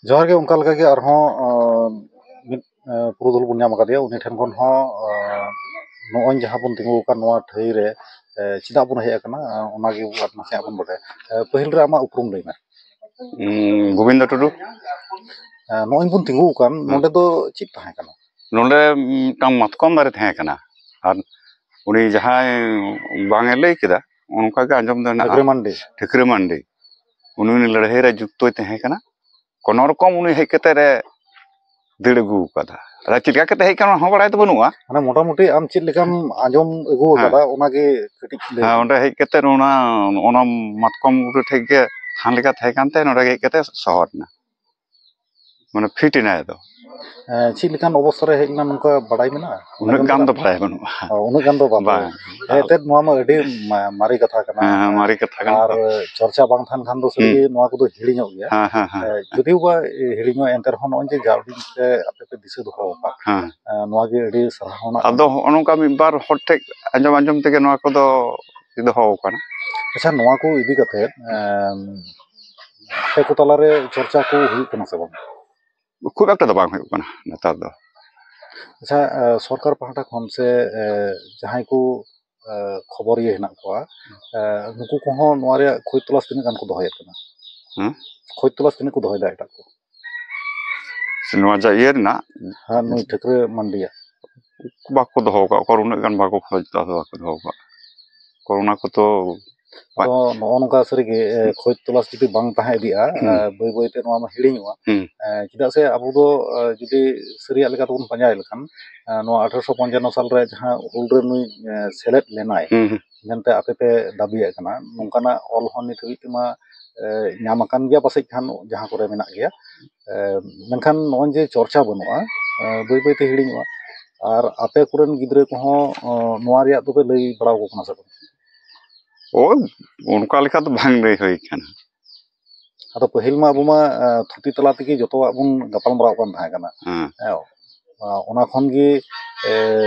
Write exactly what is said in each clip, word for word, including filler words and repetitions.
ᱡᱚᱦᱟᱨ ᱜᱮ᱾ ᱚᱱᱠᱟ ᱞᱮᱠᱟᱜᱮ ᱟᱨᱦᱚᱸ ᱟᱸ, ᱢᱤᱫ ᱟᱸ, ᱯᱩᱨᱩᱫᱷᱩᱞ ᱵᱚᱱ ᱧᱟᱢ ᱟᱠᱟᱫᱮᱭᱟ᱾ ᱩᱱᱤ ᱴᱷᱮᱱ ᱠᱷᱚᱱ ᱦᱚᱸ ᱟᱸ, ᱱᱚᱜᱼᱚᱭ ᱡᱟᱦᱟᱸ ᱵᱚᱱ ᱛᱤᱸᱜᱩ ᱟᱠᱟᱱ ᱱᱚᱣᱟ ᱴᱷᱟᱹᱭ ᱨᱮ ᱟᱸ, ᱪᱮᱫᱟᱜ ᱵᱚᱱ ᱦᱮᱡ ᱟᱠᱟᱱᱟ, ᱟᱸ, ᱚᱱᱟᱜᱮ ᱟᱨ ᱱᱟᱥᱮᱭᱟᱜ ᱵᱚᱱ ᱵᱟᱰᱟᱭᱟ᱾ ᱟᱸ, ᱯᱟᱹᱦᱤᱞ ᱨᱮ ᱟᱢᱟᱜ ᱩᱯᱨᱩᱢ ᱞᱟᱹᱭ ᱢᱮ᱾ ᱩᱸ, ᱜᱳᱵᱤᱱᱫᱚ ᱴᱩᱰᱩ᱾ ᱟᱸ, ᱱᱚᱜᱼᱚᱭ ᱵᱚᱱ ᱛᱤᱸᱜᱩ ᱟᱠᱟᱱ, ᱦᱮᱸ᱾ ᱱᱚᱰᱮ ᱫᱚ ᱪᱮᱫ ᱛᱟᱦᱮᱸ ᱠᱟᱱᱟ? ᱱᱚᱰᱮ ᱢᱤᱫᱴᱟᱝ ᱢᱟᱛᱠᱚᱢ ᱫᱟᱨᱮ ᱛᱟᱦᱮᱸ ᱠᱟᱱᱟ᱾ ᱟᱨ ᱩᱱᱤ ᱡᱟᱦᱟᱸᱭ ᱵᱟᱝ ᱮ ᱞᱟᱹᱭ ᱠᱮᱫᱟ, ᱚᱱᱠᱟ ᱜᱮ ᱟᱸᱡᱚᱢ ᱫᱚ ᱦᱮᱱᱟᱜᱼᱟ᱾ ᱴᱷᱟᱹᱠᱨᱟᱹ ᱢᱟᱱᱰᱤ᱾ ᱴᱷᱟᱹᱠᱨᱟᱹ ᱢᱟᱱᱰᱤ᱾ ᱩᱱᱤ, ᱩᱱᱤ ᱞᱟᱹᱲᱦᱟᱹᱭ ᱨᱮ ᱡᱩᱠᱛᱚᱭ ᱛᱟᱦᱮᱸ ᱠᱟᱱᱟ᱾ ᱠᱳᱱᱳ ᱨᱚᱠᱚᱢ ᱩᱱᱤ ᱦᱮᱡ ᱠᱟᱛᱮ ᱮ ᱫᱟᱹᱲ ᱟᱹᱜᱩ ᱟᱠᱟᱫᱟ᱾ ᱟᱫᱚ ᱪᱮᱫ ᱞᱮᱠᱟ ᱠᱟᱛᱮ ᱦᱮᱡ ᱟᱠᱟᱱᱟ, ᱚᱱᱟ ᱦᱚᱸ ᱵᱟᱲᱟᱭ ᱫᱚ ᱵᱟᱹᱱᱩᱜᱼᱟ᱾ ᱢᱟᱱᱮ, ᱢᱚᱴᱟᱢᱩᱴᱤ ᱟᱢ ᱪᱮᱫ ᱞᱮᱠᱟᱢ ᱟᱸᱡᱚᱢ ᱟᱹᱜᱩ ᱦᱮᱸ᱾ ᱟᱠᱟᱫᱟ, ᱚᱱᱟᱜᱮ ᱠᱟᱹᱴᱤᱡ ᱞᱟᱹᱭ ᱦᱮᱸ, ᱢᱮ᱾ ᱚᱸᱰᱮ ᱦᱮᱡ ᱠᱟᱛᱮ ᱚᱱᱟ, ᱚᱱᱟ ᱢᱟᱛᱠᱚᱢ ᱵᱩᱴᱟᱹ ᱴᱷᱮᱡ ᱜᱮ ᱛᱷᱟᱱ ᱞᱮᱠᱟ ᱛᱟᱦᱮᱸ ᱠᱟᱱ ᱛᱟᱭᱟ, ᱱᱚᱸᱰᱮ ᱜᱮ ᱦᱮᱡ ᱠᱟᱛᱮ ᱥᱚᱦᱚᱫ ᱮᱱᱟ᱾ ᱢᱟᱱᱮ, ᱯᱷᱤᱴ ᱮᱱᱟᱭ ᱟᱫᱚ᱾ ᱦᱮᱸ, ᱪᱮᱫ ᱞᱮᱠᱟᱱ ᱚᱵᱚᱥᱛᱟ ᱨᱮ ᱦᱮᱡ ᱞᱮᱱᱟ, ᱱᱚᱝᱠᱟ ᱵᱟᱲᱟᱭ ᱢᱮᱱᱟᱜᱼᱟ? ᱩᱱᱟᱹᱜ ᱜᱟᱱ ᱫᱚ ᱵᱟᱲᱟᱭ ᱵᱟᱹᱱᱩᱜᱼᱟ᱾ ᱚ, ᱩᱱᱟᱹᱜ ᱜᱟᱱ ᱫᱚ ᱵᱟᱝ᱾ ᱵᱟᱝ᱾ ᱮᱱᱛᱮᱫ, ᱱᱚᱣᱟ ᱢᱟ ᱟᱹᱰᱤ ᱢᱟ-, ᱢᱟᱨᱮ ᱠᱟᱛᱷᱟ ᱠᱟᱱᱟ᱾ ᱦᱮᱸ, ᱦᱮᱸ, ᱢᱟᱨᱮ ᱠᱟᱛᱷᱟ ᱠᱟᱱᱟ ᱟᱨ ᱛᱚ᱾ ᱪᱚᱨᱪᱟ ᱵᱟᱝ ᱛᱟᱦᱮᱱ ᱠᱷᱟᱱ ᱫᱚ ᱥᱟᱹᱨᱤᱜᱮ ᱦᱩᱸ᱾ ᱱᱚᱣᱟ ᱠᱚᱫᱚ ᱦᱤᱲᱤᱧᱚᱜ ᱜᱮᱭᱟ᱾ ᱦᱮᱸ, ᱦᱮᱸ, ᱦᱮᱸ᱾ ᱮ, ᱡᱩᱫᱤᱣ ᱵᱟ ᱦᱤᱲᱤᱧᱚᱜ, ᱮᱱᱛᱮ ᱨᱮᱦᱚᱸ ᱱᱚᱜᱼᱚᱭ ᱡᱮ ᱡᱟ ᱩᱰᱤᱡ ᱯᱮ, ᱟᱯᱮ ᱯᱮ ᱫᱤᱥᱟᱹ ᱫᱚᱦᱚ ᱟᱠᱟᱫ, ᱦᱮᱸ᱾ ᱮ, ᱱᱚᱣᱟ ᱜᱮ ᱟᱹᱰᱤ ᱥᱟᱨᱦᱟᱣ ᱨᱮᱱᱟᱜ ᱟᱫᱚ ᱠᱟᱱᱟ᱾ ᱦᱚᱸᱜᱼᱚ ᱱᱚᱝᱠᱟ ᱢᱤᱫ ᱵᱟᱨ ᱦᱚᱲ ᱴᱷᱮᱡ ᱟᱸᱡᱚᱢ ᱟᱸᱡᱚᱢ ᱛᱮᱜᱮ ᱱᱚᱣᱟ ᱠᱚᱫᱚ ᱫᱚᱦᱚ ᱟᱠᱟᱱᱟ᱾ ᱟᱪᱪᱷᱟ, ᱱᱚᱣᱟ ᱠᱚ ᱤᱫᱤ ᱠᱟᱛᱮ, ᱮᱢ, ᱟᱯᱮ ᱠᱚ ᱛᱟᱞᱟᱨᱮ ᱪᱚᱨᱪᱟ ᱠᱚ ᱦᱩᱭᱩᱜ ᱠᱟᱱᱟ ᱥᱮ ᱵᱟᱝ? ᱠᱷᱩᱵ ᱮᱠᱴᱟ ᱫᱚ ᱵᱟᱝ ᱦᱩᱭᱩᱜ ᱠᱟᱱᱟ ᱱᱮᱛᱟᱨ ᱫᱚ᱾ ᱟᱪᱪᱷᱟ, ᱮ, ᱥᱚᱨᱠᱟᱨ ᱯᱟᱦᱴᱟ ᱠᱷᱚᱱ ᱥᱮ, ᱮ, ᱡᱟᱦᱟᱸᱭ ᱠᱚ, ᱮ, ᱠᱷᱚᱵᱚᱨᱤᱭᱟᱹ ᱦᱮᱱᱟᱜ ᱠᱚᱣᱟ, ᱮ, ᱱᱩᱠᱩ ᱠᱚᱦᱚᱸ ᱱᱚᱣᱟ ᱨᱮᱭᱟᱜ ᱠᱷᱚᱡᱽ ᱛᱚᱞᱟᱥ ᱛᱤᱱᱟᱹᱜ ᱜᱟᱱ ᱠᱚ ᱫᱚᱦᱚᱭᱮᱫ ᱠᱟᱱᱟ? ᱦᱮᱸ? ᱠᱷᱚᱡᱽ ᱛᱚᱞᱟᱥ ᱛᱤᱱᱟᱹᱜ ᱠᱚ ᱫᱚᱦᱚᱭᱮᱫᱟ ᱮᱴᱟᱜ ᱠᱚ? ᱥᱮ ᱱᱚᱣᱟ ᱡᱟ ᱤᱭᱟᱹ ᱨᱮᱱᱟᱜ? ᱦᱮᱸ, ᱱᱩᱭ ᱴᱷᱟᱹᱠᱨᱟᱹ ᱢᱟᱱᱰᱤᱭᱟᱜ᱾ ᱵᱟᱠᱚ ᱫᱚᱦᱚ ᱟᱠᱟᱫ, ᱚᱠᱚᱭ ᱩᱱᱟᱹᱜ ᱜᱟᱱ ᱵᱟᱠᱚ ᱠᱷᱚᱡᱽ ᱫᱟ, ᱵᱟᱠᱚ ᱫᱚᱦᱚ ᱟᱠᱟᱫ᱾ ᱠᱚᱨᱳᱱᱟ ᱠᱚᱫᱚ ᱵᱟᱝ᱾ ᱟᱫᱚ ᱱᱚᱜᱼᱚ ᱱᱚᱝᱠᱟ ᱥᱟᱹᱨᱤᱜᱮ, ᱮ, ᱠᱷᱚᱡᱽ ᱛᱚᱞᱟᱥ ᱡᱩᱫᱤ ᱵᱟᱝ ᱛᱟᱦᱮᱸ ᱤᱫᱤᱜᱼᱟ, ᱦᱩᱸ᱾ ᱮ, ᱵᱟᱹᱭ ᱵᱟᱹᱭᱛᱮ ᱱᱚᱣᱟ ᱢᱟ ᱦᱤᱲᱤᱧᱚᱜᱼᱟ᱾ ᱦᱩᱸ᱾ ᱮ, ᱪᱮᱫᱟᱜ ᱥᱮ ᱟᱵᱚ ᱫᱚ, ᱮ, ᱡᱩᱫᱤ ᱥᱟᱹᱨᱤᱭᱟᱜ ᱞᱮᱠᱟ ᱛᱮᱵᱚᱱ ᱯᱟᱸᱡᱟ ᱞᱮᱠᱷᱟᱱ, ᱮ, ᱱᱚᱣᱟ ᱟᱴᱷᱨᱚᱥᱚ ᱯᱚᱧᱪᱟᱱᱱᱚ ᱥᱟᱞᱨᱮ ᱡᱟᱦᱟᱸ ᱦᱩᱞ ᱨᱮ ᱱᱩᱭ, ᱮ, ᱥᱮᱞᱮᱫ ᱞᱮᱱᱟᱭ ᱦᱩᱸ, ᱦᱩᱸ᱾ ᱢᱮᱱᱛᱮ ᱟᱯᱮ ᱯᱮ ᱫᱟᱹᱵᱤᱭᱮᱫ ᱠᱟᱱᱟ, ᱱᱚᱝᱠᱟᱱᱟᱜ ᱚᱞ ᱦᱚᱸ ᱱᱤᱛ ᱦᱟᱹᱵᱤᱡ ᱛᱮᱢᱟ, ᱮ, ᱧᱟᱢ ᱟᱠᱟᱱ ᱜᱮᱭᱟ ᱯᱟᱥᱮᱡ ᱠᱷᱟᱱ ᱡᱟᱦᱟᱸ ᱠᱚᱨᱮ ᱢᱮᱱᱟᱜ ᱜᱮᱭᱟ᱾ ᱮ, ᱢᱮᱱᱠᱷᱟᱱ ᱱᱚᱜᱼᱚᱭ ᱡᱮ ᱪᱚᱨᱪᱟ ᱵᱟᱹᱱᱩᱜᱼᱟ, ᱮ, ᱵᱟᱹᱭ ᱵᱟᱹᱭᱛᱮ ᱦᱤᱲᱤᱧᱚᱜᱼᱟ᱾ ᱟᱨ ᱟᱯᱮ ᱠᱚᱨᱮᱱ ᱜᱤᱫᱽᱨᱟᱹ ᱠᱚᱦᱚᱸ, ᱚ, ᱱᱚᱣᱟ ᱨᱮᱭᱟᱜ ᱫᱚᱯᱮ ᱞᱟᱹᱭ ᱵᱟᱲᱟ ᱟᱠᱚ ᱠᱟᱱᱟ ᱥᱮ ᱵᱟᱝ? ᱳᱭ, ᱚᱱᱠᱟ ᱞᱮᱠᱟ ᱫᱚ ᱵᱟᱝ ᱞᱟᱹᱭ ᱦᱩᱭ ᱠᱟᱱᱟ᱾ ᱟᱫᱚ ᱯᱟᱹᱦᱤᱞ ᱢᱟ ᱟᱵᱚ ᱢᱟ, ᱮ, ᱛᱷᱩᱛᱤ ᱛᱟᱞᱟ ᱛᱮᱜᱮ ᱡᱚᱛᱚᱣᱟᱜ ᱵᱚᱱ ᱜᱟᱯᱟᱞ ᱢᱟᱨᱟᱣ ᱠᱟᱱ ᱛᱟᱦᱮᱸ ᱠᱟᱱᱟ᱾ ᱦᱮᱸ᱾ ᱦᱮᱸ, ᱚ, ᱚᱱᱟ ᱠᱷᱚᱱ ᱜᱮ, ᱮ,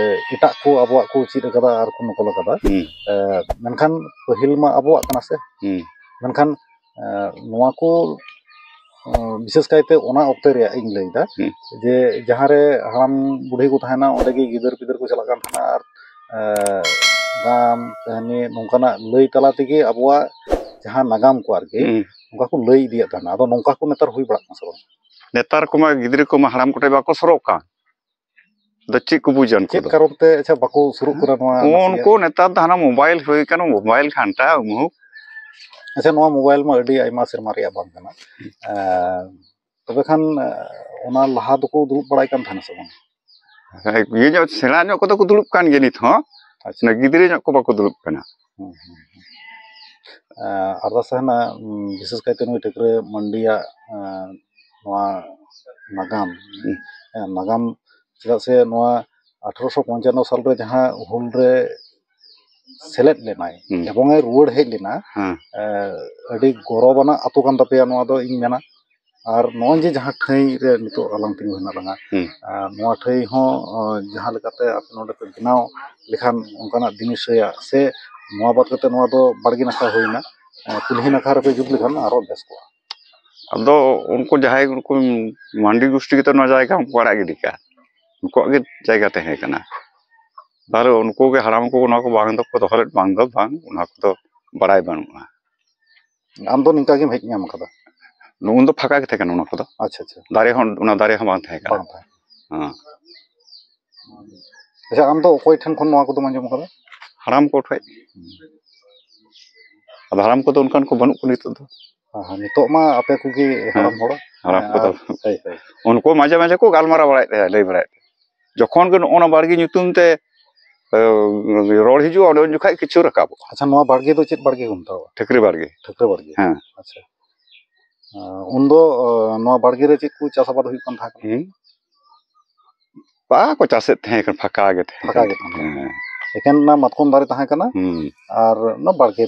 ᱮᱴᱟᱜ ᱠᱚ ᱟᱵᱚᱣᱟᱜ ᱠᱚ ᱪᱮᱫ ᱟᱠᱟᱫᱟ ᱟᱨ ᱠᱚ ᱱᱚᱠᱚᱞ ᱟᱠᱟᱫᱟ᱾ ᱦᱩᱸ᱾ ᱮ, ᱢᱮᱱᱠᱷᱟᱱ ᱯᱟᱹᱦᱤᱞ ᱢᱟ ᱟᱵᱚᱣᱟᱜ ᱠᱟᱱᱟ ᱥᱮ? ᱦᱩᱸ᱾ ᱢᱮᱱᱠᱷᱟᱱ, ᱮ, ᱱᱚᱣᱟ ᱠᱚ ᱵᱤᱥᱮᱥ ᱠᱟᱭᱛᱮ ᱚᱱᱟ ᱚᱠᱛᱮ ᱨᱮᱭᱟᱜ ᱤᱧ ᱞᱟᱹᱭᱫᱟ, ᱦᱩᱸ᱾ ᱡᱮ ᱡᱟᱦᱟᱸᱨᱮ ᱦᱟᱲᱟᱢ ᱵᱩᱰᱷᱤ ᱠᱚ ᱛᱟᱦᱮᱱᱟ, ᱚᱸᱰᱮ ᱜᱮ ᱜᱤᱫᱟᱹᱨ ᱯᱤᱫᱟᱹᱨ ᱠᱚ ᱪᱟᱞᱟᱜ ᱠᱟᱱ ᱛᱟᱦᱮᱱᱟ, ᱟᱨ ᱮ, ᱜᱟᱢ ᱠᱟᱹᱦᱱᱤ ᱱᱚᱝᱠᱟᱱᱟᱜ ᱞᱟᱹᱭ ᱛᱟᱞᱟ ᱛᱮᱜᱮ ᱟᱵᱚᱣᱟᱜ ᱡᱟᱦᱟᱸ ᱱᱟᱜᱟᱢ ᱠᱚ ᱟᱨᱠᱤ, ᱦᱩᱸ᱾ ᱱᱚᱝᱠᱟ ᱠᱚ ᱞᱟᱹᱭ ᱤᱫᱤᱭᱮᱫ ᱛᱟᱦᱮᱱᱟ᱾ ᱟᱫᱚ ᱱᱚᱝᱠᱟ ᱠᱚ ᱱᱮᱛᱟᱨ ᱦᱩᱭ ᱵᱟᱲᱟᱜ ᱠᱟᱱᱟ ᱥᱮ ᱵᱟᱝ? ᱱᱮᱛᱟᱨ ᱠᱚᱢᱟ ᱜᱤᱫᱽᱨᱟᱹ ᱠᱚᱢᱟ ᱦᱟᱲᱟᱢ ᱠᱚᱴᱷᱮᱡ ᱵᱟᱠᱚ ᱥᱩᱨᱚᱜ ᱠᱟᱱ᱾ ᱟᱫᱚ ᱪᱮᱫ ᱠᱚ ᱵᱩᱡᱟ ᱩᱱᱠᱩ ᱪᱮᱫ ᱫᱚ? ᱠᱟᱨᱚᱱ ᱛᱮ, ᱟᱪᱪᱷᱟ, ᱵᱟᱠᱚ ᱥᱩᱨᱩᱜ ᱠᱟᱱᱟ ᱱᱚᱣᱟ ᱱᱟᱥᱮᱭᱟᱜ? ᱩᱱᱠᱩ ᱱᱮᱛᱟᱨ ᱫᱚ ᱦᱟᱱᱟ ᱢᱳᱵᱟᱭᱤᱞ ᱦᱩᱭ ᱠᱟᱱᱟ, ᱢᱳᱵᱟᱭᱤᱞ ᱜᱷᱟᱱᱴᱟ ᱩᱢᱩᱠ᱾ ᱟᱪᱪᱷᱟ, ᱱᱚᱣᱟ ᱢᱳᱵᱟᱭᱤᱞ ᱢᱟ ᱟᱹᱰᱤ ᱟᱭᱢᱟ ᱥᱮᱨᱢᱟ ᱨᱮᱭᱟᱜ ᱵᱟᱝ ᱠᱟᱱᱟ᱾ ᱮᱸ, ᱛᱚᱵᱮ ᱠᱷᱟᱱ, ᱮᱸ, ᱚᱱᱟ ᱞᱟᱦᱟ ᱫᱚᱠᱚ ᱫᱩᱲᱩᱵ ᱵᱟᱲᱟᱭ ᱠᱟᱱ ᱛᱟᱦᱮᱱᱟ ᱥᱮ ᱵᱟᱝ? ᱦᱮᱸ, ᱤᱭᱟᱹ ᱧᱚᱜ, ᱥᱮᱬᱟ ᱧᱚᱜ ᱠᱚᱫᱚ ᱠᱚ ᱫᱩᱲᱩᱵ ᱠᱟᱱ ᱜᱮᱭᱟ ᱱᱤᱛ ᱦᱚᱸ᱾ ᱟᱪᱪᱷᱟ᱾ ᱚᱱᱟ ᱜᱤᱫᱽᱨᱟᱹ ᱧᱚᱜ ᱠᱚ ᱵᱟᱠᱚ ᱫᱩᱲᱩᱵ ᱠᱟᱱᱟ᱾ ᱦᱩᱸ, ᱦᱩᱸ, ᱦᱩᱸ᱾ ᱮᱸ, ᱟᱨᱫᱟᱥ ᱛᱟᱦᱮᱱᱟ, ᱩᱸ, ᱵᱤᱥᱮᱥ ᱠᱟᱭᱛᱮ ᱱᱩᱭ ᱴᱷᱟᱹᱠᱨᱟᱹ ᱢᱟᱱᱰᱤᱭᱟᱜ, ᱮᱸ, ᱱᱚᱣᱟ ᱱᱟᱜᱟᱢ, ᱦᱩᱸ᱾ ᱮᱸ, ᱱᱟᱜᱟᱢ, ᱪᱮᱫᱟᱜ ᱥᱮ ᱱᱚᱣᱟ ᱟᱴᱷᱨᱚᱥᱚ ᱯᱚᱧᱪᱟᱱᱱᱚ ᱥᱟᱞᱨᱮ ᱡᱟᱦᱟᱸ ᱦᱩᱞ ᱨᱮ ᱥᱮᱞᱮᱫ ᱞᱮᱱᱟᱭ ᱦᱩᱸ᱾ ᱮᱵᱚᱝ ᱮ ᱨᱩᱣᱟᱹᱲ ᱦᱮᱡ ᱞᱮᱱᱟ, ᱦᱮᱸ᱾ ᱮᱸ, ᱟᱹᱰᱤ ᱜᱚᱨᱚᱵᱽ ᱟᱱᱟᱜ ᱟᱛᱳ ᱠᱟᱱ ᱛᱟᱯᱮᱭᱟ ᱱᱚᱣᱟ ᱫᱚ ᱤᱧ ᱢᱮᱱᱟ᱾ ᱟᱨ ᱱᱚᱜᱼᱚᱭ ᱡᱮ ᱡᱟᱦᱟᱸ ᱴᱷᱟᱹᱭ ᱨᱮ ᱱᱤᱛᱚᱜ ᱟᱞᱟᱝ ᱛᱤᱸᱜᱩ ᱦᱮᱱᱟᱜ ᱞᱟᱝᱟ, ᱦᱩᱸ᱾ ᱟᱨ ᱱᱚᱣᱟ ᱴᱷᱟᱹᱭ ᱦᱚᱸ, ᱚ, ᱡᱟᱦᱟᱸ ᱞᱮᱠᱟᱛᱮ ᱟᱯᱮ ᱱᱚᱰᱮ ᱯᱮ ᱵᱮᱱᱟᱣ ᱞᱮᱠᱷᱟᱱ ᱚᱱᱠᱟᱱᱟᱜ ᱫᱤᱱᱤᱥ ᱨᱮᱭᱟᱜ ᱥᱮ ᱱᱚᱣᱟ ᱵᱟᱫ ᱠᱟᱛᱮ ᱱᱚᱣᱟ ᱫᱚ ᱵᱟᱲᱜᱮ ᱱᱟᱠᱷᱟ ᱦᱩᱭᱱᱟ, ᱮ, ᱠᱩᱞᱦᱤ ᱱᱟᱠᱷᱟ ᱨᱮᱯᱮ ᱡᱩᱛ ᱞᱮᱠᱷᱟᱱ ᱟᱨᱚ ᱵᱮᱥ ᱠᱚᱜᱼᱟ᱾ ᱟᱫᱚ ᱩᱱᱠᱩ ᱡᱟᱦᱟᱸᱭ ᱩᱱᱠᱩ ᱢᱟᱱᱰᱤ ᱜᱩᱥᱴᱤ ᱜᱮᱛᱚ ᱱᱚᱣᱟ ᱡᱟᱭᱜᱟ ᱦᱚᱸᱠᱚ ᱟᱲᱟᱜ ᱜᱤᱰᱤ ᱠᱟᱜᱼᱟ, ᱩᱱᱠᱩᱣᱟᱜ ᱜᱮ ᱡᱟᱭᱜᱟ ᱛᱟᱦᱮᱸ ᱠᱟᱱᱟ᱾ ᱛᱟᱦᱞᱮ ᱩᱱᱠᱩ ᱜᱮ ᱦᱟᱲᱟᱢ ᱠᱚ ᱱᱚᱣᱟ ᱠᱚ ᱵᱟᱝ ᱫᱚᱠᱚ ᱫᱚᱦᱚ ᱞᱮᱫ, ᱵᱟᱝ ᱫᱚ ᱵᱟᱝ, ᱚᱱᱟ ᱠᱚᱫᱚ ᱵᱟᱲᱟᱭ ᱵᱟᱹᱱᱩᱜᱼᱟ᱾ ᱟᱢ ᱫᱚ ᱱᱤᱝᱠᱟ ᱜᱮᱢ ᱦᱮᱡ ᱧᱟᱢ ᱠᱟᱫᱟ? ᱩᱱ ᱫᱚ ᱯᱷᱟᱸᱠᱟ ᱜᱮ ᱛᱟᱦᱮᱸ ᱠᱟᱱᱟ ᱚᱱᱟ ᱠᱚᱫᱚ᱾ ᱟᱪᱪᱷᱟ, ᱟᱪᱪᱷᱟ᱾ ᱫᱟᱨᱮ ᱦᱚᱸ, ᱚᱱᱟ ᱫᱟᱨᱮ ᱦᱚᱸ ᱵᱟᱝ ᱛᱟᱦᱮᱸ ᱠᱟᱱᱟ᱾ ᱵᱟᱝ ᱛᱟᱦᱮᱸ᱾ ᱦᱮᱸ᱾ ᱟᱪᱪᱷᱟ, ᱟᱢ ᱫᱚ ᱚᱠᱚᱭ ᱴᱷᱮᱱ ᱠᱷᱚᱱ ᱱᱚᱣᱟ ᱠᱚᱫᱚᱢ ᱟᱸᱡᱚᱢ ᱠᱟᱫᱟ? ᱦᱟᱲᱟᱢ ᱠᱚ ᱴᱷᱮᱡ᱾ ᱟᱫᱚ ᱦᱟᱲᱟᱢ ᱠᱚᱫᱚ ᱚᱱᱠᱟᱱ ᱠᱚ ᱵᱟᱹᱱᱩᱜ ᱠᱚᱣᱟ ᱱᱤᱛᱚᱜ ᱫᱚ᱾ ᱦᱮᱸ, ᱦᱮᱸ, ᱱᱤᱛᱚᱜ ᱢᱟ ᱟᱯᱮ ᱠᱚᱜᱮ ᱦᱟᱲᱟᱢ ᱦᱮᱸ, ᱦᱚᱲ᱾ ᱦᱟᱲᱟᱢ ᱦᱮᱸ, ᱠᱚᱫᱚ᱾ ᱟᱨ, ᱦᱳᱭ, ᱦᱳᱭ᱾ ᱩᱱᱠᱩ ᱢᱟᱡᱷᱮ ᱢᱟᱡᱷᱮ ᱠᱚ ᱜᱟᱞᱢᱟᱨᱟᱣ ᱵᱟᱲᱟᱭᱮᱫ ᱛᱟᱦᱮᱸᱫ, ᱞᱟᱹᱭ ᱵᱟᱲᱟᱭᱮᱫ ᱛᱟᱦᱮᱸᱫ᱾ ᱡᱚᱠᱷᱚᱱ ᱜᱮ ᱱᱚᱜᱼᱚ ᱱᱟ ᱵᱟᱲᱜᱮ ᱧᱩᱛᱩᱢ ᱛᱮ, ᱮ, ᱨᱚᱲ ᱦᱤᱡᱩᱜᱼᱟ, ᱚᱸᱰᱮ ᱩᱱ ᱡᱚᱠᱷᱟᱡ ᱠᱤᱪᱷᱩ ᱨᱟᱠᱟᱵᱚᱜᱼᱟ᱾ ᱟᱪᱪᱷᱟ, ᱱᱚᱣᱟ ᱵᱟᱲᱜᱮ ᱫᱚ ᱪᱮᱫ ᱵᱟᱲᱜᱮ ᱠᱚ ᱢᱮᱛᱟᱣᱟᱜᱼᱟ? ᱴᱷᱟᱹᱠᱨᱟᱹ ᱵᱟᱲᱜᱮ᱾ ᱴᱷᱟᱹᱠᱨᱟᱹ ᱵᱟᱲᱜᱮ᱾ ᱦᱮᱸ᱾ ᱟᱪᱪᱷᱟ᱾ ᱟᱸ, ᱩᱱᱫᱚ, ᱟᱸ, ᱱᱚᱣᱟ ᱵᱟᱲᱜᱮ ᱨᱮ ᱪᱮᱫ ᱠᱚ ᱪᱟᱥ ᱟᱵᱟᱫ ᱦᱩᱭᱩᱜ ᱠᱟᱱ ᱛᱟᱦᱮᱸ ᱠᱟᱱᱟ? ᱦᱩᱸ᱾ ᱵᱟᱠᱚ ᱪᱟᱥᱮᱫ ᱛᱟᱦᱮᱸ ᱠᱟᱱᱟ, ᱯᱷᱟᱸᱠᱟ ᱜᱮ ᱛᱟᱦᱮᱸ ᱯᱷᱟᱸᱠᱟ ᱠᱟᱱᱟ᱾ ᱜᱮ ᱛᱟᱦᱮᱸ ᱠᱟᱱᱟ᱾ ᱦᱮᱸ᱾ ᱮᱠᱮᱱ ᱚᱱᱟ ᱢᱟᱛᱠᱚᱢ ᱫᱟᱨᱮ ᱛᱟᱦᱮᱸ ᱠᱟᱱᱟ᱾ ᱦᱩᱸ᱾ ᱟᱨ ᱚᱱᱟ ᱵᱟᱲᱜᱮ᱾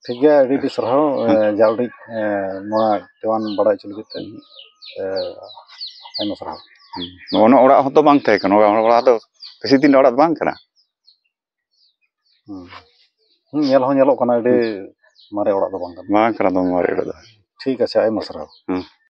ᱴᱷᱤᱠ ᱜᱮᱭᱟ, ᱟᱹᱰᱤ ᱟᱹᱰᱤ ᱥᱟᱨᱦᱟᱣ, ᱦᱮᱸ᱾ ᱮ, ᱡᱟ ᱩᱰᱤᱡ, ᱮ, ᱱᱚᱣᱟ ᱛᱮᱣᱟᱱ ᱵᱟᱲᱟᱭ ᱦᱚᱪᱚ ᱞᱟᱹᱜᱤᱫ ᱛᱮ, ᱮ, ᱟᱭᱢᱟ ᱥᱟᱨᱦᱟᱣ᱾ ᱦᱩᱸ᱾ ᱱᱚᱜᱼᱚ ᱱᱚᱣᱟ ᱚᱲᱟᱜ ᱦᱚᱸᱛᱚ ᱵᱟᱝ ᱛᱟᱦᱮᱸ ᱠᱟᱱᱟ, ᱚᱲᱟᱜ, ᱚᱲᱟᱜ ᱫᱚ ᱵᱮᱥᱤ ᱫᱤᱱ ᱚᱲᱟᱜ ᱫᱚ ᱵᱟᱝ ᱠᱟᱱᱟ᱾ ᱦᱩᱸ᱾ ᱦᱩᱸ, ᱧᱮᱞ ᱦᱚᱸ ᱧᱮᱞᱚᱜ ᱠᱟᱱᱟ, ᱟᱹᱰᱤ ᱦᱩᱸ᱾ ᱢᱟᱨᱮ ᱚᱲᱟᱜ ᱫᱚ ᱵᱟᱝ ᱠᱟᱱᱟ᱾ ᱵᱟᱝ ᱠᱟᱱᱟ ᱫᱚ ᱢᱟᱨᱮ ᱚᱲᱟᱜ ᱫᱚ᱾ ᱴᱷᱤᱠ ᱟᱪᱷᱮ, ᱟᱭᱢᱟ ᱥᱟᱨᱦᱟᱣ᱾ ᱦᱮᱸ᱾